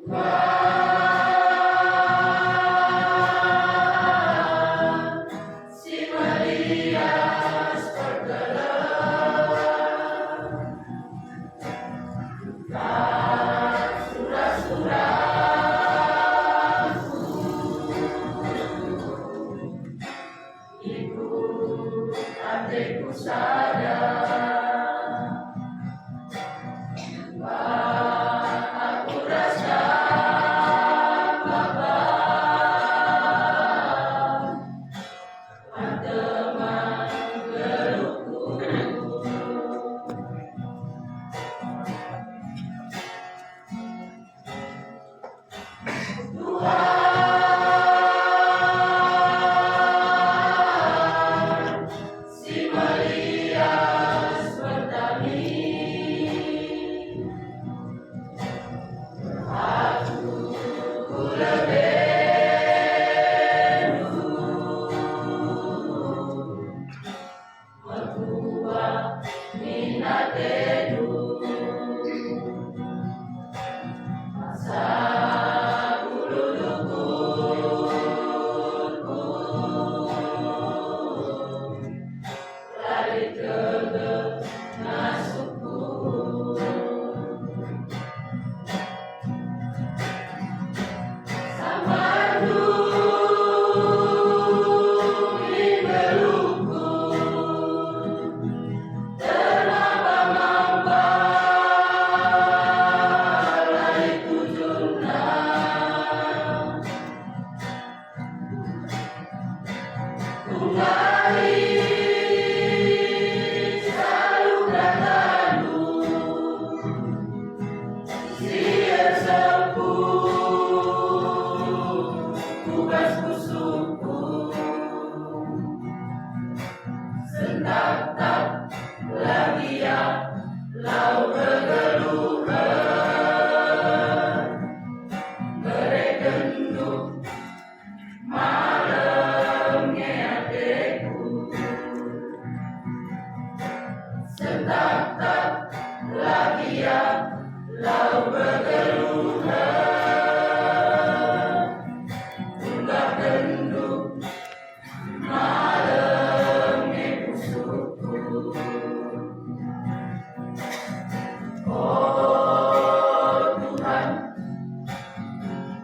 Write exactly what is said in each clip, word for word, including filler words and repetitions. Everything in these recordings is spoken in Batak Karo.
Si merias pergelar surat-suratku, ikut ateku sada. Aku rasa Bapa, teman geluhku. Tuhan, si merias pertami, aku ku lebe Mertua min atendu, asa ulu dukunku la lit gegeh ngasuhku. Sambarndu lit geluhku, termampa-mampa la lit tujunna. Kuari salu katandu si ersempuh ku bas pusuhku. Sentap-tap la gia lau kegeluhen, berekenndu malem nge ateku. Sentap-tap la gia lau kegeluhen, unggahkenndu malem nge pusuhku. O Tuhan,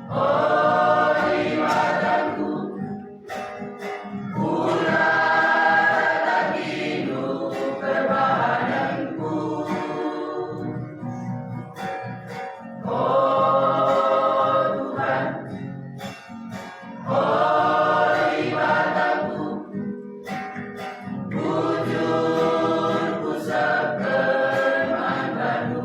o Dibatangku, ula takindu perbahanenku. O Tuhan, o Dibatangku, bujur kusehken man bandu.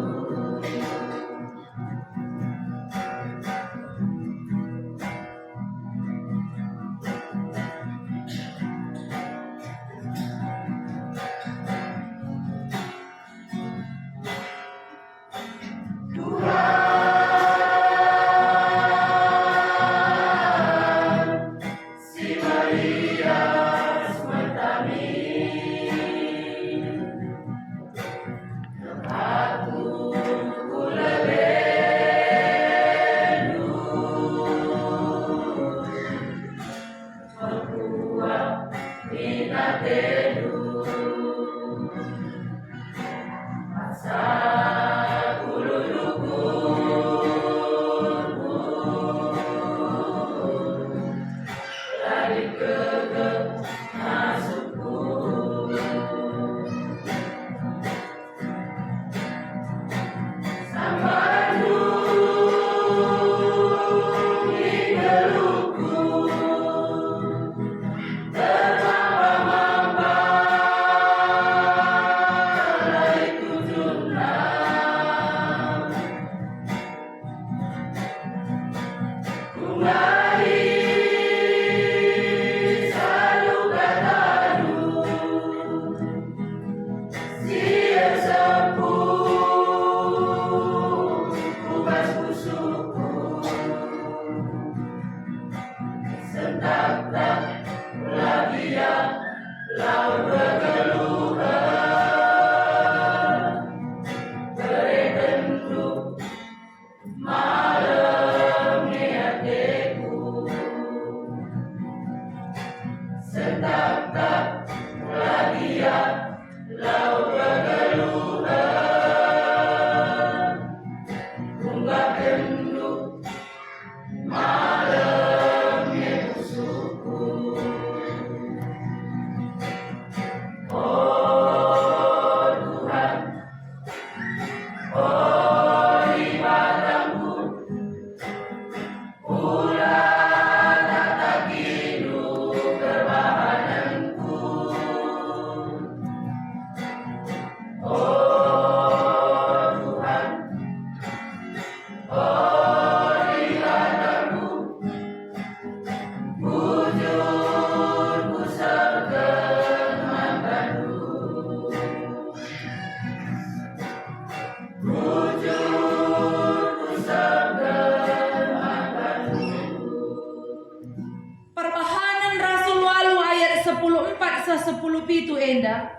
Perbahanen Rasul walu ayat sepuluh empat seh sepuluh pitu enda,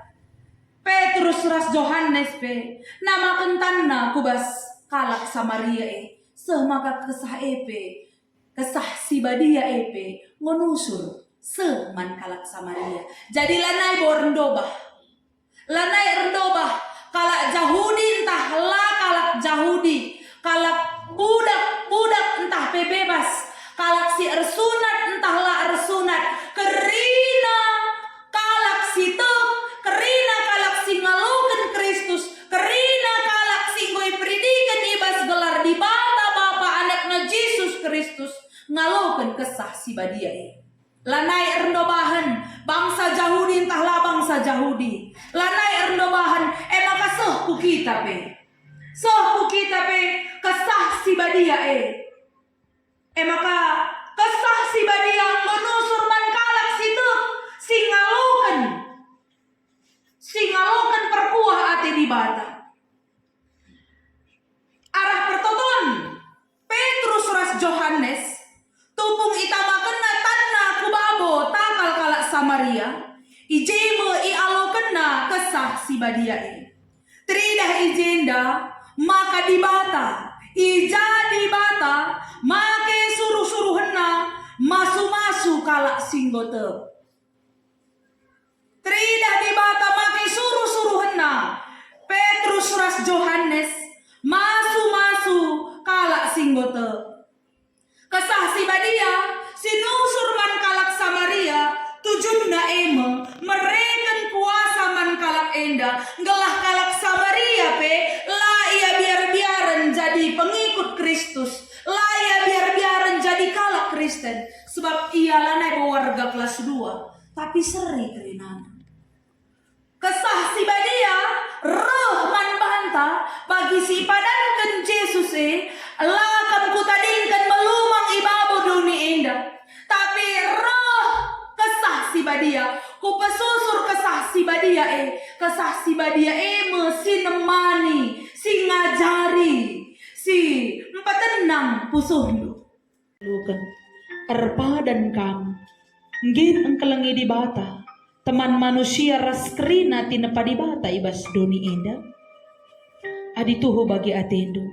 Petrus ras Johanes pe namaken tanna ku bas kalak Samaria e, seh maka kesah e pe, Kesah Si Badia e pe nggo nusur seh man kalak Samaria. Jadi lanai bo erndobah. Lanai erndobah kalak Jahudi ntah la kalak Jahudi, kalak budak-budak ntah pe bebas, kalak si ersunat ntah la ersunat, kerina kalak si tek, kerina kalak si ngaloken Kristus, kerina kalak si enggo iperidiken i bas gelar Dibata Bapa, Anakna Jesus Kristus, ngaloken Kesah Si Badia e. Lanai erndobahen bangsa Jahudi ntah la bangsa Jahudi. Lanai erndobahen, e maka seh ku kita pe. Seh ku kita pe Kesah Si Badia e. E maka Kesah Si Badia enggo nusur man kalak si tek, si ngaloken, si ngaloken perkuah ate Dibata. Arah pertoton Petrus ras Johanes, tupung itamakenna tanna ku babo takal kalak Samaria, i je me ialokenna Kesah Si Badia e. Teridah i jenda maka Dibata, i ja Dibata make suruh-suruhenNa masu-masu kalak si enggo tek. Teridah Dibata make suruh-suruhenNa Petrus ras Johanes masu-masu kalak si enggo tek. Kesah Si Badia si nusur man kalak Samaria, tujunna e me mereken kuasa man kalak enda, gelah kalak Samaria pe la ia biar-biaren jadi pengikut Kristus, la ia biar-biaren jadi kalak Kristen, sebab ia lanai bo warga kelas dua, tapi seri kerinana. Kesah Si Badia reh man banta bagi si ipadanken Jesus e, la kam kutadingken melumang i babo doni enda. Tapi reh Kesah Si Badia, kupesusur Kesah Si Badia e. Kesah Si Badia e me si nemani, si ngajari, si mpetenang pusuhndu. Luken, erpadan kam, nggit engkelengi Dibata, teman manusia ras kerina tinepa Dibata i bas doni enda? Adi tuhu bage atendu,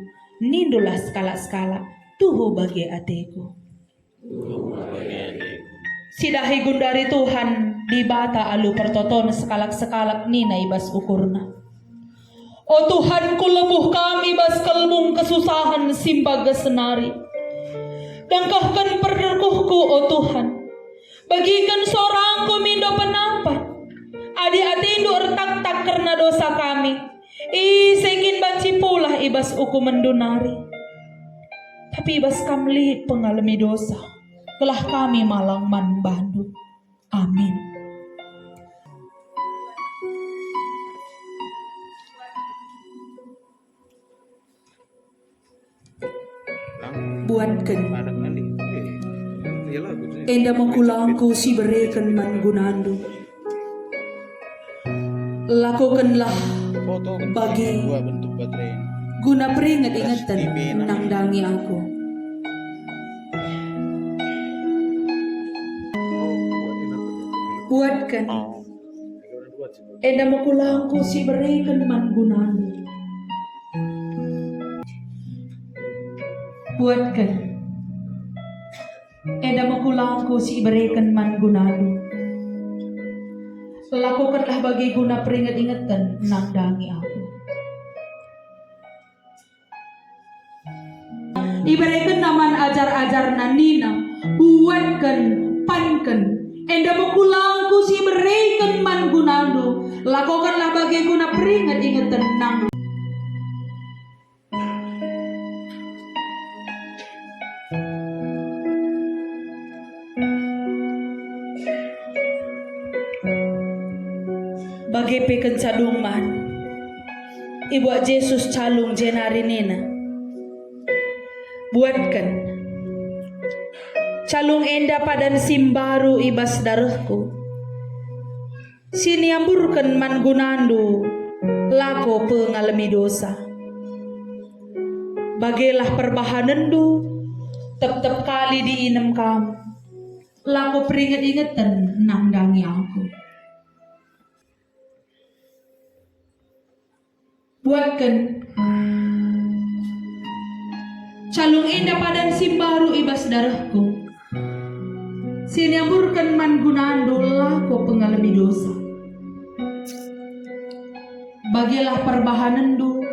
nindulah sekalak-sekalak, tuhu bage ateku. Sidahi gundari Tuhan, Dibata alu pertoton sekalak-sekalak nina i bas ukurna. O Tuhan, kulebuh kam i bas kelbung kesusahen si mbages nari. Dengkehken perderkuhku, o Tuhan. Begiken sorangku mindo penampat. Adi atendu ertaktak kerna dosa kami, ise kin banci pulah i bas ukumenndu nari? Tapi i bas kam lit pengalemi dosa, gelah kami malang man bandu. Amin. Buatken. Enda me kulangku si bereken man gunandu. Lakokenlah bage guna peringet-ingeten nandangi aku. Buatken. Enda me kulangku si bereken man gunandu. Buatken. Enda me kulangku si ibereken man gunandu. Lakokenlah bage guna peringet-ingeten nandangi aku. Iberekenna man ajar-ajarna nina, "Buatken, panken, enda me kulangku si ibereken man gunandu, lakokenlah bage guna peringet-ingeten nang." Bage pe kenca dung man, ibuat Jesus calung jenari nina, "Buatken calung enda padan si mbaru i bas darehKu, si niamburken man gunandu lako pengalemi dosa. Bagelah perbahanenndu, tep-tep kali diinem kam, lako peringet-ingeten nandangi Aku." Buatken calung enda padan si mbaru i bas darehKu, si niamburken man gunandu lako pengalemi dosa. Bagelah perbahanenndu,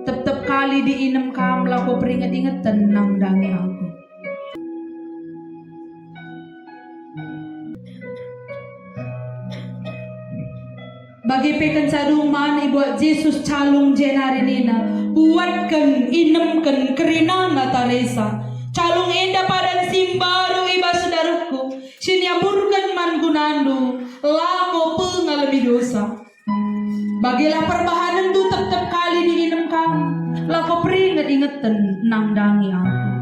tep-tep kali diinem kam lako peringet-ingeten nandangi Aku. Bage pe kenca dung man ibuat Jesus calung jenari nina, "Buatken, inemken kerinana taresa. Calung enda padan si mbaru i bas darehKu, si niamburken man gunandu, lako pengalemi dosa. Bagelah perbahanenndu tep-tep kali diinem kam, lako peringet-ingeten nandangi Aku."